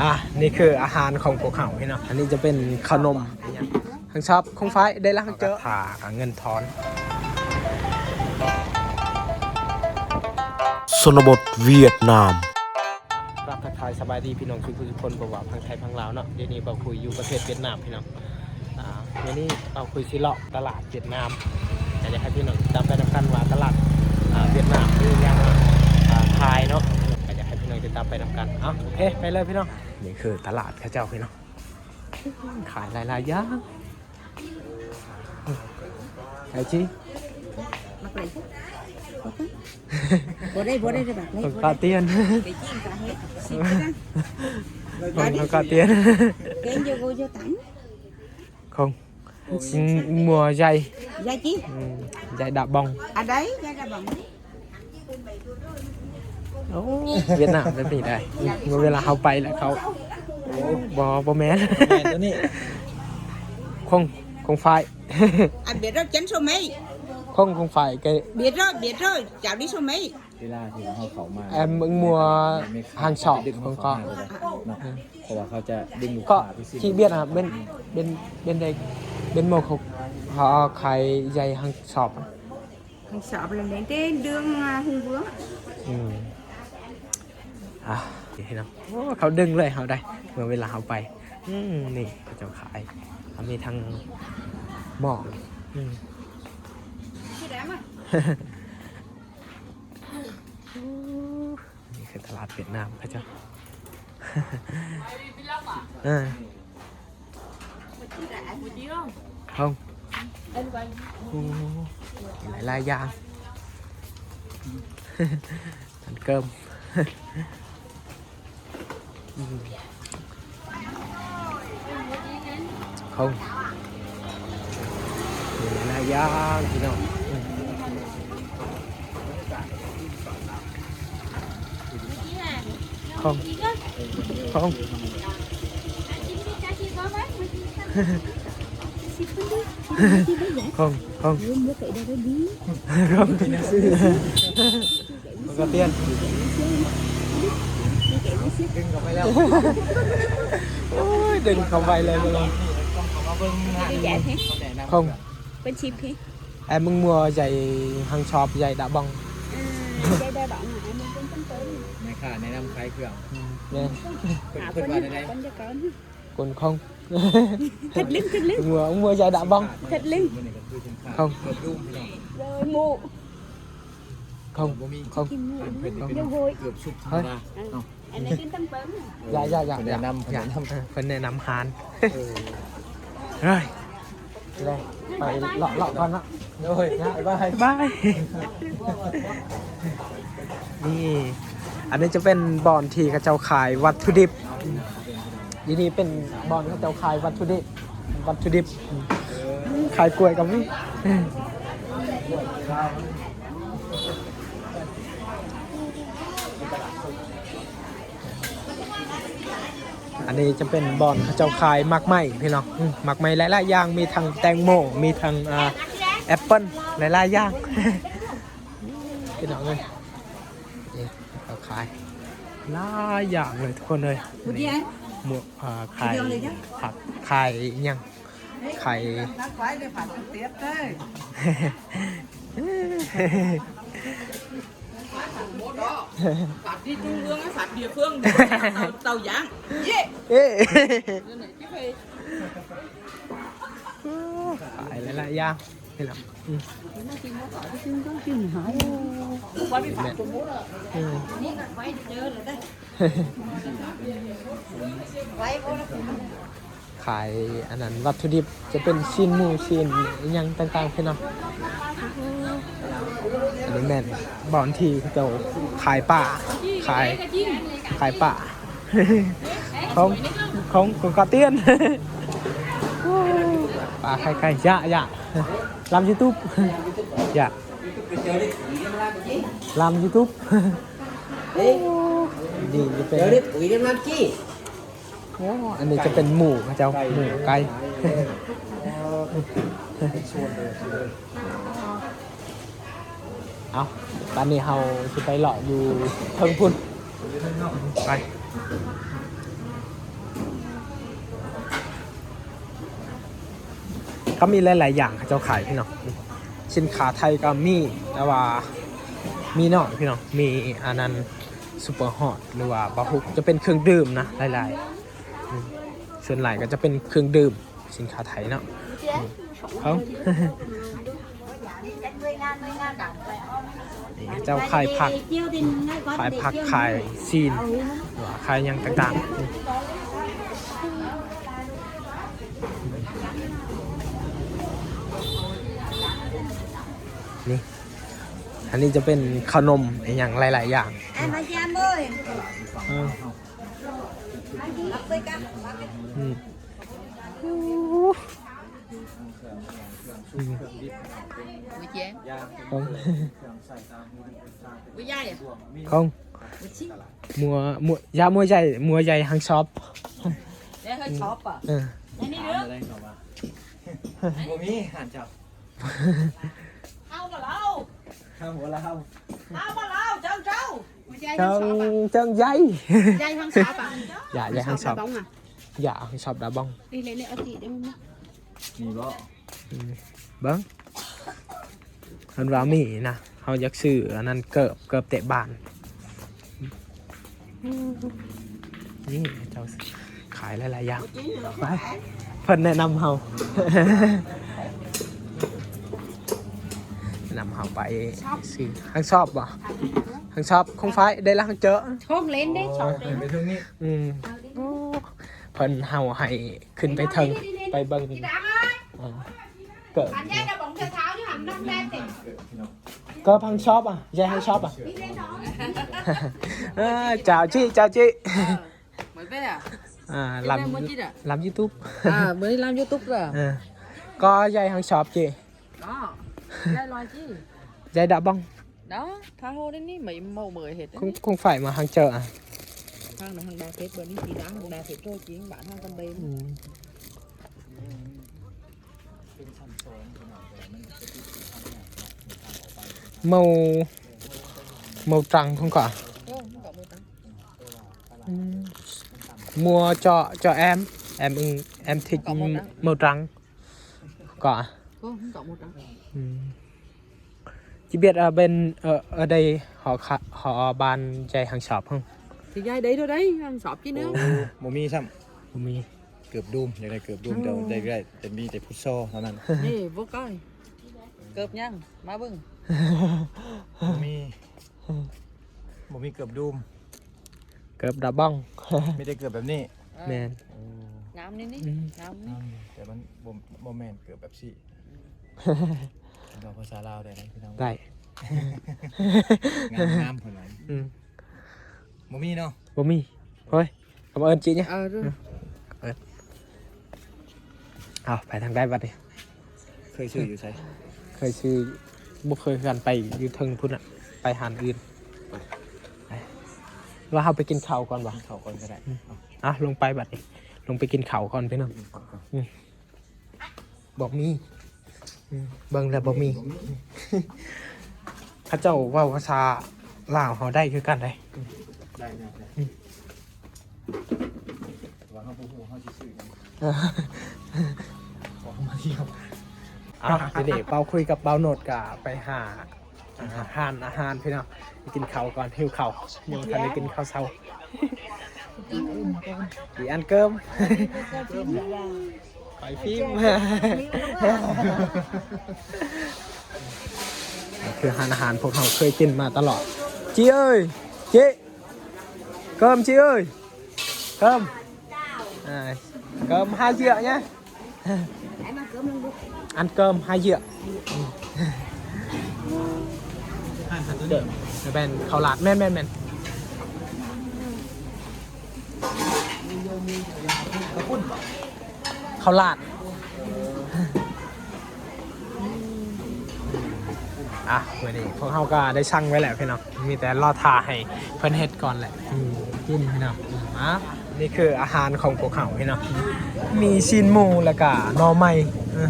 ອ່ະ ນີ້ຄືອາຫານຂອງພວກເຮົາພີ່ນ້ອງ. ອັນນີ້ຈະເປັນເຂົ້າໜົມ ຮັງຊອບ ຄົງຝ້າຍ ໄດ້ລະ ຮັງເຈີ ຖ້າເງິນທອນ. ຊົນນະບົດຫວຽດນາມ. ກາບທັກທາຍສະບາຍດີພີ່ນ້ອງທຸກໆຄົນ ບໍ່ວ່າຝັ່ງໄທຝັ່ງລາວເນາະ. ດຽວນີ້ບ່າວຄຸຍຢູ່ປະເທດຫວຽດນາມພີ່ນ້ອງ. ອ່າ ມື້ນີ້ບ່າວຄຸຍຊິເລາະຕະຫຼາດຫວຽດນາມ ກໍຢາກໃຫ້ພີ່ນ້ອງຕິດຕາມໄປນຳກັນວ່າຕະຫຼາດ ອ່າ ຫວຽດນາມມີຫຍັງ ອ່າ ຂາຍເນາະ. ກໍຢາກໃຫ້ພີ່ນ້ອງຕິດຕາມໄປນຳກັນ. ເອົາ ໂອເຄ ໄປເລີຍພີ່ນ້ອງ. ນີ້ຄືຕະຫຼາດເຂົາເຈົ້າພີ່ນ້ອງ ຂາຍຫຼາຍໆຢ່າງ. ໄອຈີ ມັກເລີຍ ບໍ່ໄດ້ ບໍ່ໄດ້ ບໍ່ໄດ້ ຂອງກາຕຽນ ໄປຈິງກະເຮັດ ສິບກະ ຂອງກາຕຽນ ເປັນຢູ່ ບໍ່ຢູ່ຕັງ ຂອງ ອືມ ມົວໃຫຍ່ ໃຫຍ່ຈິ ອືມ ໃຫຍ່ດາບອງ ອັນໃດ ໃຫຍ່ດາບອງ. ໂອ້ ຫວຽດນາມແບບນີ້ໄດ໋ ເວລາເຮົາໄປແລ້ວເຂົາ ບໍ່ ບໍ່ແມ່ນ ແມ່ນຕົວນີ້ ຄົງ ຄົງຝ້າຍ ອາ ເບດໂຣ ເຈັນໂຊເມຍ ຄົງ ຄົງຝ້າຍ ເກ ເບດໂຣ ເບດໂຣ ຈາວນີ້ໂຊເມຍ. ເວລາທີ່ເຮົາເຂົ້າມາ ແອມເບິ່ງມົວ ແມ່ຄ້າ ຫາງຊອບ ເຂົາຈະດຶງເຮົາເຂົ້າຫາ ເນາະ ເພາະວ່າເຂົາຈະດຶງລູກຄ້າທີ່ຊື້ ເບນ ເບນ ເບນ ເບນໄດ້ ເບນໂມເຂົາ ເຂົາຂາຍໃຫຍ່ຫາງຊອບ ຫາງຊອບແລ້ວເດ້ ເດືອງຫຸງເວືອງ ອືມ ອ່ະ ເຫັນເນາະ ໂອ້ ເຂົາດຶງເລີຍເຮົາໄດ໋ ເມື່ອເວລາເຮົາໄປ ອືມ ນີ້ເຂົາເຈົ້າຂາຍ ເຂົາມີທັງໝໍ້ ອືມ ນີ້ຄືຕະຫຼາດຫວຽດນາມເຂົາເຈົ້າ ເອີ ເຮົາ ໂອ້ ຫຼາຍໆຢ່າງ ອັນເກີມ ອືມ ເຂົ້າ ມີຫຼາຍຢ່າງພີ່ນ້ອງ ເຂົ້າ ເຂົ້າ ເຂົ້າ ເຂົ້າ. ປະກະຕຽນ ດຶງເຂົ້າໄປແລ້ວ ໂອ້ຍ ດຶງເຂົ້າໄປເລີຍ ຕ້ອງເຂົ້າມາເບິ່ງ ເປັນຊິບພີ້ ແອມເມືອງມົວໃຫຍ່ຮັງຊອບໃຫຍ່ດາບອງ ເອີ ໃຫຍ່ດາບອງ ແມ່ຄ້າແນະນຳຂາຍເຄື່ອງ ອືມ ແມ່ນ ເພິ່ນ ເພິ່ນວ່າແນວໃດ ຄົນຂອງ ເພິ່ນເລິງ ເພິ່ນເລິງ ເມືອງມົວໃຫຍ່ດາບອງ ເພິ່ນເລິງ ຂອງ ເອີ ໝູ ຂອງ ຂອງ ເກືອບສຸກທຳມະດາເນາະ ອັນນີ້ກິນຕັ້ງເປີງ ຢ່າ ຢ່າ ຢ່າ ເພິ່ນແນະນຳ ເພິ່ນແນະນຳ ເອີ ເອີ ເຮີ້ຍ ແລະ ໄປເລາະໆກ່ອນເນາະ ໂດຍ ບາຍບາຍ ບາຍ ນີ້ ອັນນີ້ຈະເປັນບ່ອນທີ່ເຂົາເຈົ້າຂາຍວັດຖຸດິບ ຢູ່ນີ້ເປັນບ່ອນເຂົາເຈົ້າຂາຍວັດຖຸດິບ ວັດຖຸດິບ ຂາຍກ້ວຍກໍມີ ອັນນີ້ຈະເປັນບ່ອນເຂົາເຈົ້າຂາຍໝາກໄມ້ພີ່ນ້ອງ ໝາກໄມ້ຫຼາຍໆຢ່າງ ມີທັງແຕງໂມ ມີທັງ ອ່າ ແອັບເປິ້ນ ຫຼາຍໆຢ່າງ ພີ່ນ້ອງເອີຍ ນີ້ເຂົາຂາຍຫຼາຍຢ່າງເລີຍທຸກຄົນເອີຍ ໝວກ ອ່າ ຂາຍຜັກ ຂາຍຫຍັງ ຂາຍ ເອີ ຂາຍຫຼາຍໆຢ່າງ ນີ້ແຫຼະ ອືມ ນີ້ແຫຼະ ເອີ ຂາຍອັນນັ້ນ ວັດຖຸດິບຈະເປັນຊີ້ນໝູ ຊີ້ນອີ່ຫຍັງຕ່າງໆ ພີ່ນ້ອງ ອັນນີ້ແມ່ນບ່ອນທີ່ເຂົາເຈົ້າຂາຍປາ ຂາຍ ຂາຍປາ ຂອງ ຂອງ ຂອງກາຕຽນ ປາໄຂ່ໄກ່ ຢາ ຢາ ລຳຢູທູບ ຢາ ລຳຢູທູບ ໂອ້ ນີ້ຈະເປັນ ໂອ້ ອັນນີ້ຈະເປັນໝູເຂົາເຈົ້າ ໝູໄກ່ ເອົາ ຕອນນີ້ເຮົາຊິໄປເລາະຢູ່ເທິງພຸ້ນ ໄປ. ກໍມີຫຼາຍໆຢ່າງເຂົາເຈົ້າຂາຍພີ່ນ້ອງ. ສິນຄ້າໄທກໍມີ ແຕ່ວ່າມີໜ້ອຍພີ່ນ້ອງ. ມີອັນນັ້ນ ຊຸບເປີຮອດ ຫຼືວ່າບາຮຸກ ຈະເປັນເຄື່ອງດື່ມນະ ຫຼາຍໆ. ອືມ ສ່ວນຫຼາຍກໍຈະເປັນເຄື່ອງດື່ມ ສິນຄ້າໄທເນາະ. ອືມ ເອົາ ນີ້ເຂົາເຈົ້າຂາຍຜັກ ຂາຍຜັກ ຂາຍຊີ້ນ ຫຼືວ່າຂາຍຫຍັງຕ່າງໆ. ນີ້ ອັນນີ້ຈະເປັນເຂົ້າໜົມອີ່ຫຍັງຫຼາຍໆຢ່າງ. ເອີ ອືມ ຂອງ ຂອງມົວ ມົວ ຢາມົວໃຫຍ່ ມົວໃຫຍ່ຮັງຊອບ. ເອີ ບໍ່ມີ ຮ້ານເຈົ້າ ເຮົາບໍ່ເລົ່າ ເຮົາບໍ່ເລົ່າ ເຮົາບໍ່ເລົ່າ ເຈົ້າ ເຈົ້າ ເຈົ້າ ເຈົ້າໃຫຍ່ ໃຫຍ່ທັງສາບອະ. ຢາ ຢາທັງສອບ ຢາທັງສອບດາບອງ. ນີ້ເລີຍ ນີ້ເອົາຕີໄດ້ມັນ ມີບໍ່? ອືມ ເບິ່ງ ເພິ່ນວ່າມີນະ. ເຮົາຢາກຊື້ອັນນັ້ນ ເກີບ ເກີບເຕະບານ. ນີ້ເຈົ້າຂາຍຫຼາຍໆຢ່າງ. ໄປ ເພິ່ນແນະນຳເຮົາ ນຳເຮົາໄປຊື້ ຮັງຊອບບໍ່? ຮັງຊອບ ຄົງໄຟໄດ້ລະ ຮັງເຈີ ໂຊກເຫຼັນເດ້ ໂຊກເຫຼັນ ໄປເທິງນີ້. ອືມ ໂອ້ ເພິ່ນເຮົາໃຫ້ຂຶ້ນໄປເທິງ ໄປເບິ່ງ ອ່າ ເກີບ ອັນໃຫຍ່ດາບອງເທື່ອເຊົ້າຢູ່ຫັ້ນ ນ້ອງແບບເຕັມ ເກີບຮັງຊອບອ່ະ ໃຫຍ່ຮັງຊອບອ່ະ. ເອີ ເຈົ້າຈິ ເຈົ້າຈິ ເອີ ເໝີແບະ ອ່າ ລຳ ເປັນແມ່ໝົດຈິດອະ ລຳຢູທູບ ອ່າ ມື້ນີ້ລຳຢູທູບເດີ ເອີ ກໍໃຫຍ່ຮັງຊອບຈິ ອໍ ໃຫຍ່ລອຍຈິ ໃຫຍ່ດາບອງ ເນາະ ພາໂຮໄດ້ນີ້ ໄໝ່ເມົາເໝີເຮັດ ຄົງ ຄົງໄຟມາຮັງເຈີອະ ທາງນະ ທາງດາເພັດ ເບີນີ້ສີດາ ທາງດາເພັດໂຕຈິງ ບ້ານເຮົາກຳເບນ ອືມ. ເມົາ ເມົາຕຣັງພຸ້ນກະ ເອີ ມັນກະເມົາຕຣັງ ອືມ ມົວເຈາະ ເຈາະແອມ ແອມ ອືມ ແອມທິດ ເມົາຕຣັງ ກະ ເອີ ມັນກະເມົາຕຣັງ ອືມ. ຈິບຽດ ເອີ ເປັນ ເອີ ເອີ ໄດ້ຫໍຄະ ຫໍບ້ານໃຫຍ່ຮັງຊອບຫັ້ນ ຊິໃຫຍ່ໄດ້ເທົ່າໃດ ຮັງຊອບຈີ່ໜຶ່ງ ໂອ້ ບໍ່ມີຊ້ຳ ບໍ່ມີ ເກີບດູມ ຢາກໄດ້ເກີບດູມ ໂອ້ ແຕ່ໄດ້ ໄດ້ ແຕ່ມີແຕ່ຟຸດຊໍເທົ່ານັ້ນ ນີ້ບໍ່ກ້າຍ ເກີບຫຍັງ ມາເບິ່ງ ບໍ່ມີ ບໍ່ມີເກີບດູມ ເກີບດາບອງ ມີແຕ່ເກີບແບບນີ້ ເອີ ແມ່ນ ໂອ້ ງາມນີ້ນີ້ ອືມ ງາມນີ້ ງາມ ແຕ່ມັນບໍ່ ບໍ່ແມ່ນເກີບແບບຊີ້ ອືມ ເວົ້າພາສາລາວໄດ້ນະພີ່ນ້ອງ ໄດ້ ງາມ ງາມເພິ່ນວ່າ ອືມ ບໍ່ມີເນາະ ບໍ່ມີ ເຮີ້ຍ ເອົາມາເອີ້ນຈີ່ນີ້ ເອີ ເອີ ເອົາ ໄປທາງໃດບັດນີ້ ເຄີຍຊື້ຢູ່ໃສ? ເຄີຍຊື້ ບໍ່ເຄີຍ ກັນໄປຢູ່ເທິງພຸ້ນນະ ໄປຮ້ານອື່ນ ໄປ ໄປ ວ່າເຮົາໄປກິນເຂົ້າກ່ອນບໍ່? ກິນເຂົ້າກ່ອນກໍໄດ້ ອືມ ອ່ະ ລົງໄປບັດນີ້ ລົງໄປກິນເຂົ້າກ່ອນພີ່ນ້ອງ ອືມ ອືມ ບໍ່ມີ ອືມ ເບິ່ງແລ້ວບໍ່ມີ ບໍ່ມີ ເຂົາເຈົ້າເວົ້າພາສາລາວເຮົາໄດ້ຄືກັນເດ້ ອືມ ໄດ້ ໄດ້ ໄດ້ ອືມ ແຕ່ວ່າເຮົາບໍ່ຮູ້ວ່າເຮົາຊິຊື້ຫຍັງ ເອີ ເວົ້າມາທ່ຽວ ອ່ະ ທີນີ້ເປົາຄຸຍກັບເປົາໂນດກະໄປຫາ ອ່າ ຮ້ານອາຫານພີ່ນ້ອງ ໄປກິນເຂົ້າກ່ອນ ຫິວເຂົ້າ ຍັງບໍ່ທັນໄດ້ກິນເຂົ້າເຊົ້າ ອີອັນເກີມ ໄປຟິມ ຄືຮ້ານອາຫານພວກເຮົາເຄີຍກິນມາຕະຫຼອດ ຈີ່ເອີຍ ຈີ່ ເກີມຈີ່ເອີຍ ເກີມ ອ່າ ເກີມຫ້າເຍືອນນະ ອັນເກີມຫ້າເຍືອນ ເກີມ ແມ່ນເຂົ້າລາດ ແມ່ນໆໆ ເຂົ້າລາດ ອ່ະ ມື້ນີ້ພວກເຮົາກໍໄດ້ສັ່ງໄວ້ແລ້ວພີ່ນ້ອງ ມີແຕ່ລໍຖ້າໃຫ້ເພິ່ນເຮັດກ່ອນແຫຼະ ອືມ ກິນພີ່ນ້ອງ ອືມ ອ່ະ ນີ້ຄືອາຫານຂອງພວກເຮົາພີ່ນ້ອງ ມີຊີ້ນໝູ ແລ້ວກໍໜໍ່ໄມ້ ເອີ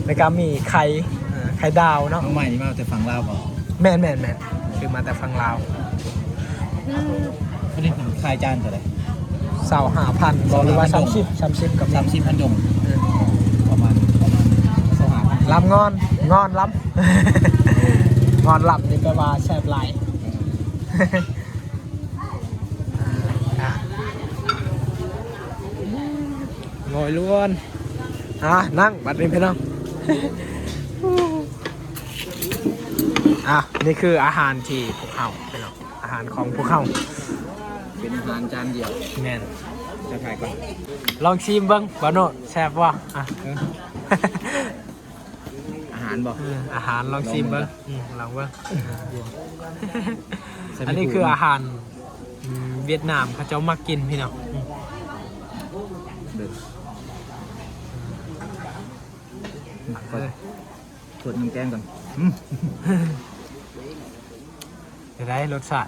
ແລ້ວກໍມີໄຂ່ ເອີ ໄຂ່ດາວເນາະ ໜໍ່ໄມ້ນີ້ມາແຕ່ຝັ່ງລາວບໍ່? ແມ່ນໆໆ ຄືມາແຕ່ຝັ່ງລາວ ອືມ ອັນນີ້ຂາຍຈານເທົ່າໃດ? ຊາວຫ້າພັນບໍ່ ຫຼືວ່າສາມສິບ ສາມສິບກໍມີ ສາມສິບພັນດົງ ເອີ ປະມານ ປະມານ ລຳງອນ ງອນລຳ ງອນລຳນີ້ແປວ່າແຊບຫຼາຍ ອ່າ ງອຍລ້ວນ ອ່າ ນັ່ງບັດນີ້ພີ່ນ້ອງ ອ່າ ນີ້ຄືອາຫານທີ່ພວກເຮົາ ພີ່ນ້ອງ ອາຫານຂອງພວກເຮົາ ເປັນອາຫານຈານດຽວ ແມ່ນ ຈະຖ່າຍກ່ອນ ລອງຊີມເບິ່ງ ບ່າວໂນດ ແຊບບໍ່? ອ່ະ ເອີ ອາຫານບໍ່? ເອີ ອາຫານ ລອງຊີມເບິ່ງ ລອງເບິ່ງ ອືມ ລອງເບິ່ງ ອັນນີ້ຄືອາຫານ ອືມ ຫວຽດນາມ ເຂົາເຈົ້າມັກກິນ ພີ່ນ້ອງ ອືມ ເບິ່ງ ເອີ ເປີດນ້ຳແກງກ່ອນ ອືມ ເປັນໃດ ລົດຊາດ?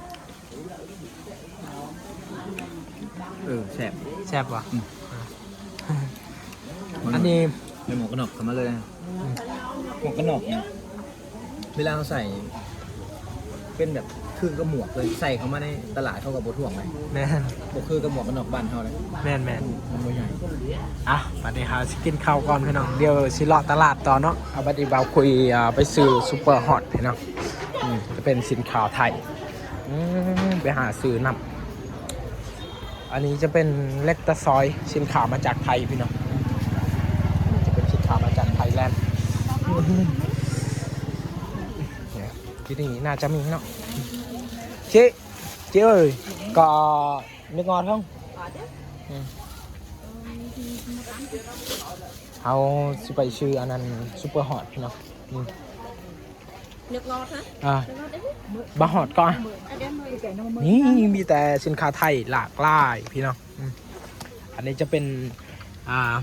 ເອີ ແຊບ ແຊບບໍ່? ອືມ ອ່າ ອັນນີ້ ໃສ່ໝວກກັນນັອກເຂົ້າມາເລີຍ ອືມ ໝວກກັນນັອກນີ້ ເວລາເຮົາໃສ່ ເປັນແບບຄືກັບໝວກເລີຍ ໃສ່ເຂົ້າມາໃນຕະຫຼາດເຂົາກໍບໍ່ທ້ວງເລີຍ ແມ່ນ ບໍ່ຄືກັບໝວກກັນນັອກບ້ານເຮົາເລີຍ ແມ່ນໆ ມັນບໍ່ໃຫຍ່ ອ່ະ ບັດນີ້ເຮົາຊິກິນເຂົ້າກ່ອນ ພີ່ນ້ອງ ດຽວຊິເລາະຕະຫຼາດຕໍ່ເນາະ ເອົາ ບັດນີ້ບ່າວຄຸຍ ອ່າ ໄປຊື້ຊຸບເປີຮອດ ພີ່ນ້ອງ ອືມ ຈະເປັນສິນຄ້າໄທ ອືມ ໄປຫາຊື້ນຳ ອັນນີ້ຈະເປັນເຫຼັກຕະຊອຍ ສິນຄ້າມາຈາກໄທ ພີ່ນ້ອງ ນີ້ຈະເປັນສິນຄ້າມາຈາກໄທແລນ ຢູ່ນີ້ໜ້າຈະມີເນາະ ເຈ ເຈເອີຍ ກໍເມັກງອດເຮົາ ອືມ ເຮົາຊິໄປຊື້ອັນນັ້ນ ຊຸບເປີຮອດ ພີ່ນ້ອງ ອືມ ເມັກງອດ ອ່າ ເມັກງອດເດ້ ບາຮອດກໍ ອ່ະ ນີ້ມີແຕ່ສິນຄ້າໄທຫຼາກຫຼາຍ ພີ່ນ້ອງ ອືມ ອັນນີ້ຈະເປັນ ອ່າ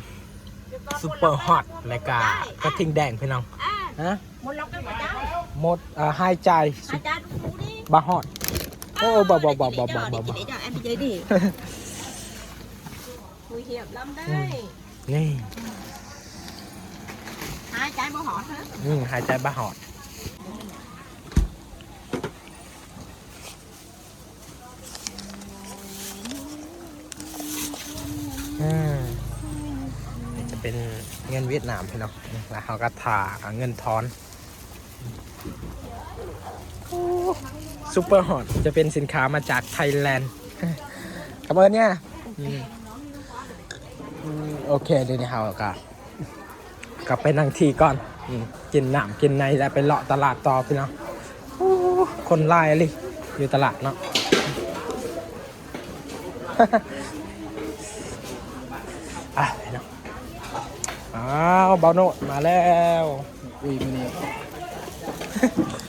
ຊຸບເປີຮອດ ແລະກະກະທິ່ງແດງ ພີ່ນ້ອງ ອ່າ ຮະ ໝົດ ອ່າ ຫາຍຈ່າຍ ຫາຍຈ່າຍ ບາຮອດ ໂອ້ ບໍ່ ບໍ່ ບໍ່ ບໍ່ ບໍ່ ບໍ່ ບໍ່ ບໍ່ ອືມ ນີ້ ຫາຍໃຈບໍ່ຮອດ ອືມ ຫາຍໃຈບໍ່ຮອດ ອືມ ນີ້ຈະເປັນເງິນຫວຽດນາມ ພີ່ນ້ອງ ແລ້ວເຮົາກໍຖ້າເອົາເງິນທອນ. ຊຸບເປີຮອດຈະເປັນສິນຄ້າມາຈາກໄທແລນ ກັບເອີນເນຍ ອືມ ອືມ ໂອເຄ ດຽວນີ້ເຮົາກໍກັບໄປນັ່ງທີ່ກ່ອນ ອືມ ກິນນ້ຳກິນໃນ ແລ້ວໄປເລາະຕະຫຼາດຕໍ່ ພີ່ນ້ອງ ໂອ້ ຄົນຫຼາຍອີ່ຫຼີຢູ່ຕະຫຼາດເນາະ ອ່ະ ພີ່ນ້ອງ ອ້າວ ບ່າວໂນດມາແລ້ວ. ອຸ້ຍ ມື້ນີ້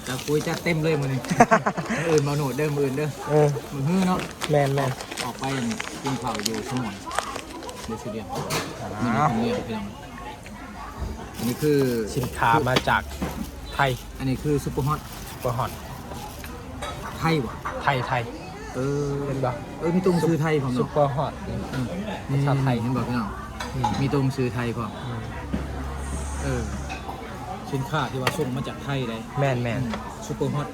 ຈັດປຸ້ຍຈັດເຕັມເລີຍມື້ນີ້ ມື້ອື່ນບ່າວໂນດເດີ ມື້ອື່ນເດີ ເອີ ມື້ຮືເນາະ ແມ່ນໆ ອອກໄປກິນເຂົ້າຢູ່ສະໝວນ ເດຊິເດຍ ມື້ນີ້ເປັນເລື່ອງ ພີ່ນ້ອງ ອັນນີ້ຄືສິນຄ້າມາຈາກໄທ ອັນນີ້ຄືຊຸບເປີຮອດ ຊຸບເປີຮອດ ໄທບໍ່? ໄທ ໄທ ເອີ ເຫັນບໍ່? ເອີ ມີຕົວໜັງສືໄທພ້ອມເນາະ ຊຸບເປີຮອດ ເອີ ນີ້ ພາສາໄທ ເຫັນບໍ່ພີ່ນ້ອງ? ອືມ ມີຕົວໜັງສືໄທພ້ອມ ອືມ ເອີ ສິນຄ້າທີ່ວ່າສົ່ງມາຈາກໄທເດ້ ແມ່ນໆ ອືມ ຊຸບເປີຮອດ